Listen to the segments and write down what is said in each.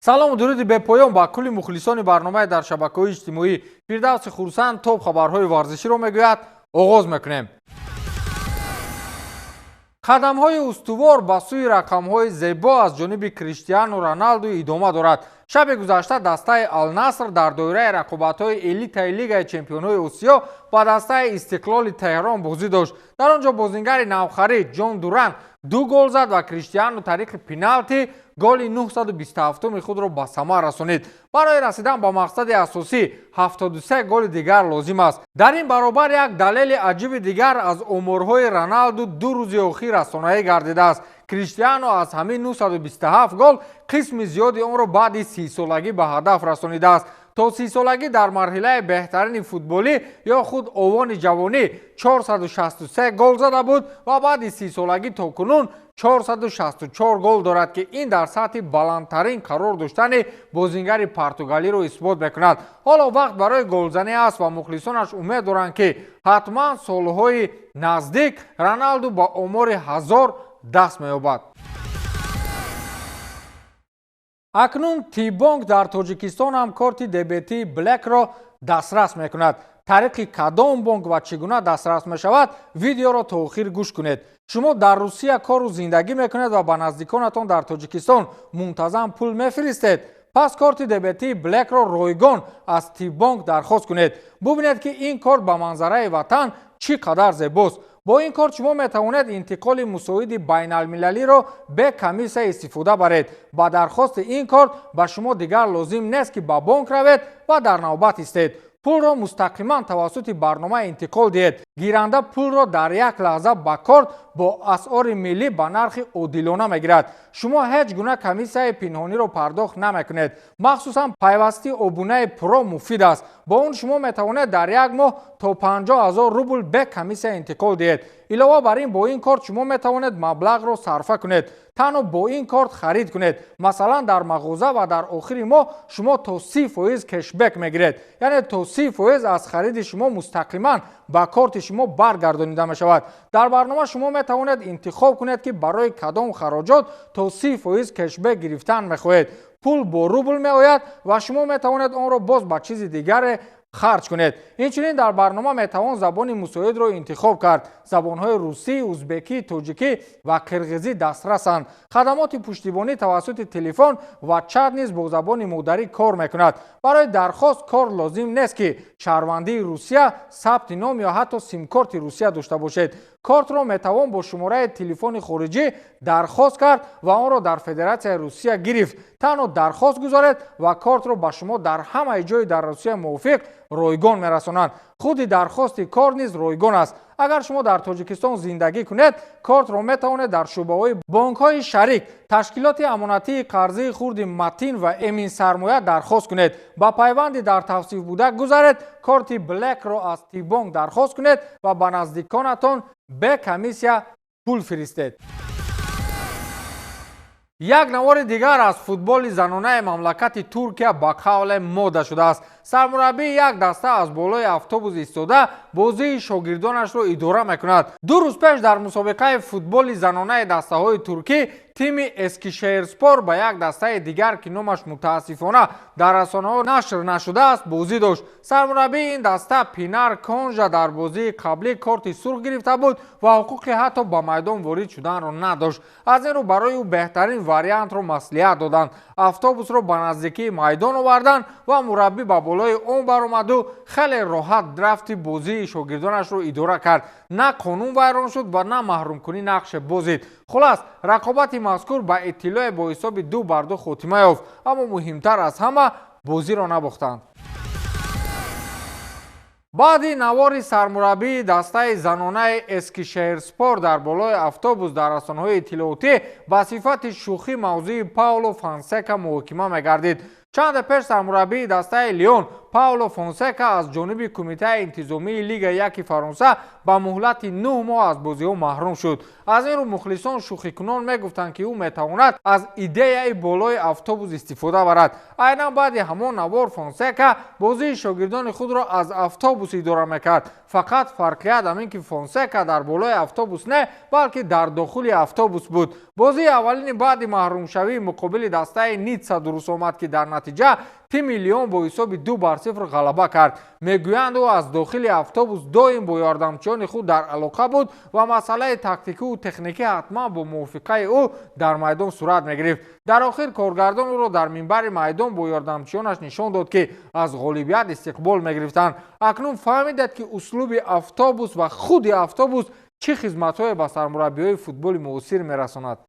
Салому дуруди бепоён ба кулли мухлисони барномаи дар шабакаҳои иҷтимоӣ. Фирдавси Хурсанд топ хабарҳои варзиширо мегӯяд. Оғоз мекунем. Қадамҳои устувор ба сӯи рақамҳои зебо аз ҷониби Криштиану Роналду идома дорад. Шаби гузашта дастаи Алнаср дар доираи рақобатҳои элитаи Лигаи чемпионҳои Осиё ба дастаи Истиқлоли Теҳрон бозӣ дошт. Дар он ҷо бозингари навхарид Ҷон Дуран ду гол зад ва Криштиану тариқи пеналти голи 927 худро ба самар расонид. Барои расидан ба мақсади асосӣ 73 голи дигар лозим аст. Дар ин баробар як далели аҷиби дигар аз оморҳои Роналду 2 рӯзи охир расонаӣ гардидааст. Криштиану аз ҳамин 927 гол қисми зиёди онро баъди 30-солагӣ ба ҳадаф расонидааст. То 30-солагӣ дар марҳилаи беҳтарини футболӣ ё худ овони ҷавонӣ 463 гол зада буд ва баъди 30-солагӣ то кунун 464 гол дорад, ки ин дар сатҳи баландтарин қарор доштани бозингари португалиро исбот мекунад. Ҳоло вақт барои голзанӣ аст ва мухлисонаш умед доранд, ки ҳатман солҳои наздик Роналду ба омори 1000 даст меёбад. Акнун Тибонк дар Тоҷикистон ҳам корти дебетии Блекро дастрас мекунад. Тариқи кадом бонк ва чӣ гуна дастрас мешавад, видеоро то охир гӯш кунед. Шумо дар Русия кору зиндагӣ мекунед ва ба наздиконатон дар Тоҷикистон мунтазам пул мефиристед. Пас корти дебетии Блекро ройгон аз Тибонк дархост кунед. Бубинед, ки ин корт ба манзараи ватан чӣ қадар зебост. Бо ин корт шумо метавонед интиқоли мусоиди байналмилалиро бе комиссия истифода баред. Ба дархости ин корт ба шумо дигар лозим нест, ки ба бонк равед ва дар навбат истед. Пулро мустақиман тавассути барнома интиқол диҳед. Гиранда пулро дар як лаҳза ба корт бо асъори миллӣ ба нархи одилона мегирад. Шумо ҳеҷ гуна комиссияи пинҳониро пардохт намекунед. Махсусан пайвасти обунаи Про муфид аст. Бо он шумо метавонед дар як моҳ то 50 000 рубл бе комиссия интиқол диҳед. Илова бар ин, бо ин корт шумо метавонед маблағро сарфа кунед. Танҳо бо ин корт харид кунед, масалан дар мағоза, ва дар охири моҳ шумо то 30% кешбек мегиред, яъне то 30% аз хариди шумо мустақиман ба корти шумо баргардонида мешавад. Дар барнома шумо метавонед интихоб кунед, ки барои кадом хароҷот то 30% кешбек гирифтан мехоҳед. Пул бо рубл меояд ва шумо метавонед онро боз ба чизи дигаре харҷ кунед. Инчунин дар барнома метавон забони мусоидро интихоб кард. Забонҳои русӣ, узбекӣ, тоҷикӣ ва қирғизӣ дастрасанд. Хадамоти пуштибонӣ тавассути телефон ва чат низ бо забони модарӣ кор мекунад. Барои дархост кор лозим нест, ки шаҳрвандии Русия, сабти ном ё ҳатто симкорти Русия дошта бошед. Кортро метавон бо шумораи телефони хориҷӣ дархост кард ва онро дар Федератсияи Русия гирифт. Танҳо дархост гузоред ва кортро ба шумо дар ҳамаи ҷои дар Русия мувофиқ ройгон мерасонанд. Худи дархости кор низ ройгон аст. Агар шумо дар Тоҷикистон зиндагӣ кунед, кортро метавонед дар шӯъбаҳои бонкҳои шарик, ташкилоти амонатии қарзии хурди Матин ва Эминсармоя дархост кунед. Ба пайванди дар тавсиф буда гузаред, корти Блекро аз Тибонк дархост кунед ва ба наздиконатон бе комиссия пул фиристед. Як навори дигар аз футболи занонаи мамлакати Туркия ба қавле мода шудааст. Сармураббии як даста аз болои автобус истода бозии шогирдонашро идора мекунад. 2 рӯз пеш дар мусобиқаи футболи занонаи дастаҳои туркӣ тими Эскишеҳрспор ба як дастаи дигар, ки номаш мутаассифона дар расонаҳо нашр нашудааст, бозӣ дошт. Сармураббии ин даста Пинар Конжа дар бозии қаблӣ корти сурх гирифта буд ва ҳуқуқи ҳатто ба майдон ворид шуданро надошт. Аз ин рӯ барои ӯ беҳтарин вариантро маслиҳат доданд. Автобусро ба наздикии майдон оварданд ва мураббӣ ба болои он баромаду хеле роҳат рафти бозии шогирдонашро идора кард. На қонун вайрон шуд ва на маҳрумкунӣ нақше бозид. Хулас, рақобати мазкур ба иттилоe бо ҳисоби 2-2 хотима ёфт, аммо муҳимтар аз ҳама бозиро набохтанд. Баъди навори сармураббии дастаи занонаи Эскишеҳрспор дар болои автобус дар расонаҳои иттилоотӣ ба сифати шӯхӣ мавзӯи Пауло Фонсека муҳокима мегардид. Чанде пеш сармураббии дастаи Лион Пауло Фонсека аз ҷониби Кумитаи интизомии Лигаи яки Фаронса ба муҳлати 9 моҳ аз бозиҳо маҳрум шуд. Аз ин рӯ мухлисон шӯхикунон мегуфтанд, ки ӯ метавонад аз идеяи болои автобус истифода барад. Айнан баъди ҳамон навор Фонсека бозии шогирдони худро аз автобус идора мекард. Фақат фарқият ҳамин, ки Фонсека дар болои автобус не, балки дар дохили автобус буд. Бозии аввалини баъди маҳрумшавии муқобили дастаи Ницца дуруст омад, ки дар натиҷа тими Лион бо ҳисоби 2-0 ғалаба кард. Мегӯянд, ӯ аз дохили автобус доим бо ёрдамчиёни худ дар алоқа буд ва масъалаи тактикиву техникӣ ҳатман бо мувофиқаи ӯ дар майдон сурат мегирифт. Дар охир коргардон ӯро дар минбари майдон бо ёрдамчиёнаш нишон дод, ки аз ғолибият истиқбол мегирифтанд. Акнун фаҳмидед, ки услуби автобус ва худи автобус чӣ хизматҳое ба сармураббиҳои футболи муосир мерасонад.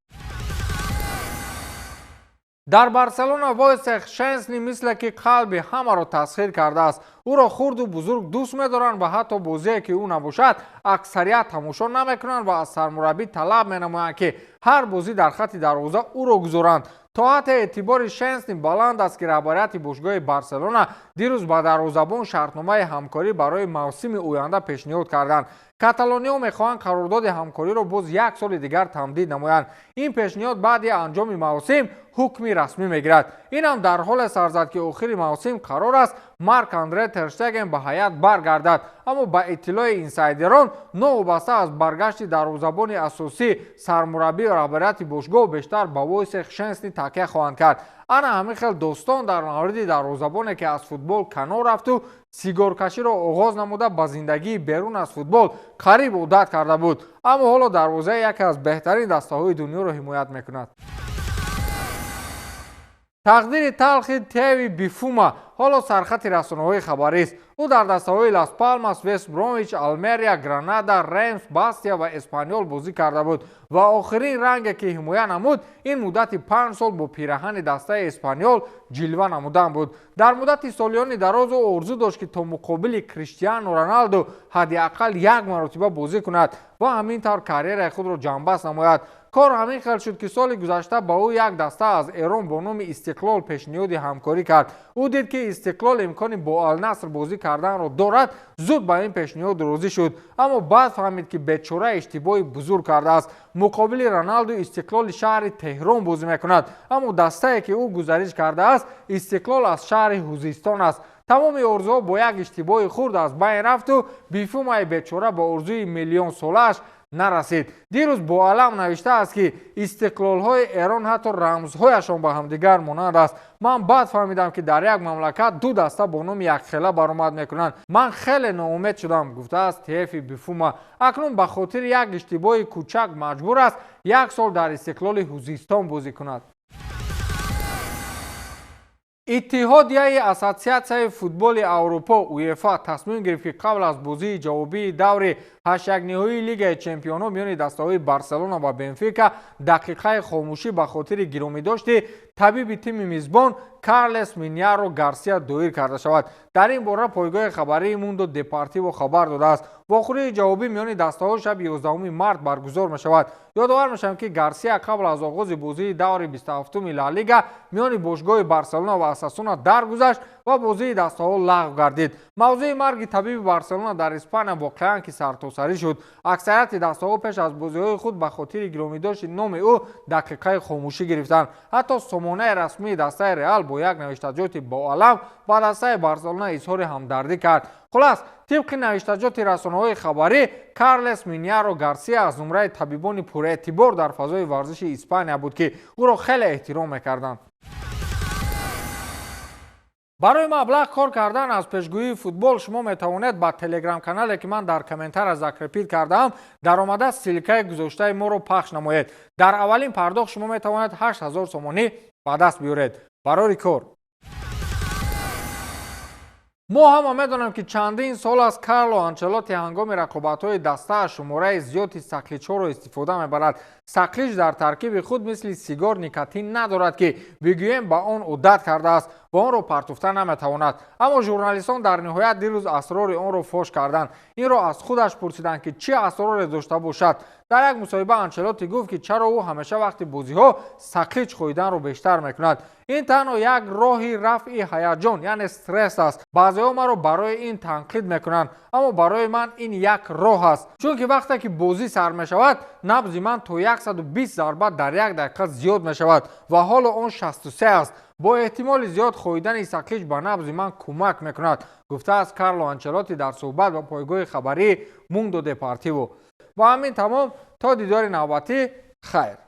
Дар Барселона Войсех Шенсни мисле ки қалби ҳамаро тасхир кардааст. Ӯро хурду бузург дӯст медоранд ва ҳатто бозие, ки ӯ набошад, аксарият тамошо намекунанд ва аз сармураббӣ талаб менамоянд, ки ҳар бозӣ дар хатти дарвоза ӯро гузоранд. То ҳатте эътибори Шенсни баланд аст, ки раҳбарияти бошгоҳи Барселона дирӯз ба дарвозабон шартномаи ҳамкорӣ барои мавсими оянда пешниҳод карданд. Каталониҳо мехоҳанд қарордоди ҳамкориро боз як соли дигар тамдид намоянд. Ин пешниҳод баъди анҷоми мавсим ҳукми расмӣ мегирад. Инам дар ҳоле сар зад, ки охири мавсим қарор аст Марк Андре Терштеген ба ҳайат баргардад. Аммо ба иттилои инсайдерон, новобаста аз баргашти дарвозабони асосӣ, сармураббӣ ва раҳбарияти бошгоҳ бештар ба Войсех Шенсни такя хоҳанд кард. Ана ҳамин хел достон дар мавриди дарвозабоне, ки аз футбол канор рафту сигоркаширо оғоз намуда, ба зиндагии берун аз футбол қариб одат карда буд, аммо ҳоло дарвозаи яке аз беҳтарин дастаҳои дунёро ҳимоят мекунад. Тақдири талхи Теви Бифума ҳоло сархати расонаҳои хабарист. Ӯ дар дастаҳои Лас Палмас, Вест Бромвич, Алмерия, Гранада, Ремс, Бастия ва Эспаньол бозӣ карда буд ва охирин ранге, ки ҳимоя намуд, ин муддати 5 сол бо пираҳани дастаи Эспаньол ҷилва намудан буд. Дар муддати солиёни дароз ӯ орзу дошт, ки то муқобили Криштиану Роналду ҳадди ақал як маротиба бозӣ кунад ва ҳамин тавр карьераи худро ҷамъбаст намояд. Кор ҳамин хел шуд, ки соли гузашта ба ӯ як даста аз Эрон бо номи Истиқлол пешниҳоди ҳамкорӣ кард. Ӯ дид, ки Истиқлол имкони бо Алнаср бозӣ карданро дорад, зуд ба ин пешниҳод розӣ шуд, аммо баъд фаҳмид, ки бечора иштибоҳи бузург кардааст. Муқобили Роналду Истиқлоли шаҳри Теҳрон бозӣ мекунад, аммо дастае, ки ӯ гузариш кардааст, Истиқлол аз шаҳри Ҳузистон аст. Тамоми орзуҳо бо як иштибоҳи хурд аз байн рафту Бифумаи бечора ба орзуи миллионсолааш нарасид. Дирӯз Боалам навиштааст, ки истиқлолҳои Эрон ҳатто рамзҳояшон ба ҳамдигар монанд аст. Ман баъд фаҳмидам, ки дар як мамлакат ду даста бо номи якхела баромад мекунанд. Ман хеле ноумед шудам, гуфтааст Тефи Бифума. Акнун ба хотири як иштибоҳи кӯчак маҷбур аст як сол дар Истиқлоли Ҳузистон бозӣ кунад. Иттиҳодияи Ассотсиатсияи футболи Аврупо, УЕФА, тасмим гирифт, ки қабл аз бозии ҷавобии даври ҳаштякниҳоии Лигаи чемпионҳо миёни дастаҳои Барселона ва Бенфика дақиқаи хомӯшӣ ба хотири гиромидошти табиби тими мизбон Карлес Миняро Гарсия доир карда шавад. Дар ин бора пойгоҳи хабарии Мундо Депортиво хабар додааст. Вохӯрии ҷавобӣ миёни дастаҳо шаби 11 март баргузор мешавад. Ёдовар мешавем, ки Гарсия қабл аз оғози бозии даври 27-уми Ла Лига миёни бошгоҳи Барселона ва Осасуна даргузашт ва бозии дастаҳо лағв гардид. Мавзӯи марги табиби Барселона дар Испания воқеан ки сартосарӣ шуд. Аксарияти дастаҳо пеш аз бозиҳои худ ба хотири гиромидошти номи ӯ дақиқаи хомӯшӣ гирифтанд. Ҳатто сомонаи расмии дастаи Реал бо як навиштаҷоти боалам ба дастаи Барселона изҳори ҳамдардӣ кард. Хулас, тибқи навиштаҷоти расонаҳои хабарӣ, Карлес Миняро Гарсия аз зумраи табибони пурэътибор дар фазои варзиши Испания буд, ки ӯро хеле эҳтиром мекарданд. Барои маблағ кор кардан аз пешгӯии футбол шумо метавонед ба телеграм-канале, ки ман дар комментария закрепить кардаам, даромада, ссылкаи гузоштаи моро пахш намоед. Дар аввалин пардохт шумо метавонед 8000 сомонӣ ба даст биёред. Барори кор! Мо ҳама медонем, ки чандин сол аст Карло Анчелоти ҳангоми рақобатҳои дастааш шумораи зиёди сақличҳоро истифода мебарад. Сақлич дар таркиби худ мисли сигор никотин надорад, ки бигӯем ба он одат кардааст ва онро партофта наметавонад. Аммо журналистон дар ниҳоят дирӯз асрори онро фош карданд. Инро аз худаш пурсиданд, ки чӣ асроре дошта бошад. Дар як мусоҳиба Анчелоти гуфт, ки чаро ӯ ҳамеша вақти бозиҳо сақлич хӯриданро бештар мекунад. Ин танҳо як роҳи рафъи ҳаяҷон, яъне стресс аст. Баъзеҳо маро барои ин танқид мекунанд, аммо барои ман ин як роҳ аст, чунки вақте ки бозӣ сар мешавад, набзи ман то 120 зарба дар як дақиқа зиёд мешавад ва ҳоло он 63 аст. Бо эҳтимоли зиёд хоидани саққич ба набзи ман кӯмак мекунад, гуфтааст Карло Анчелотти дар суҳбат ба пойгоҳи хабарии Мундо Депортиво. Бо ҳамин тамом, то дидори навбатӣ, хайр.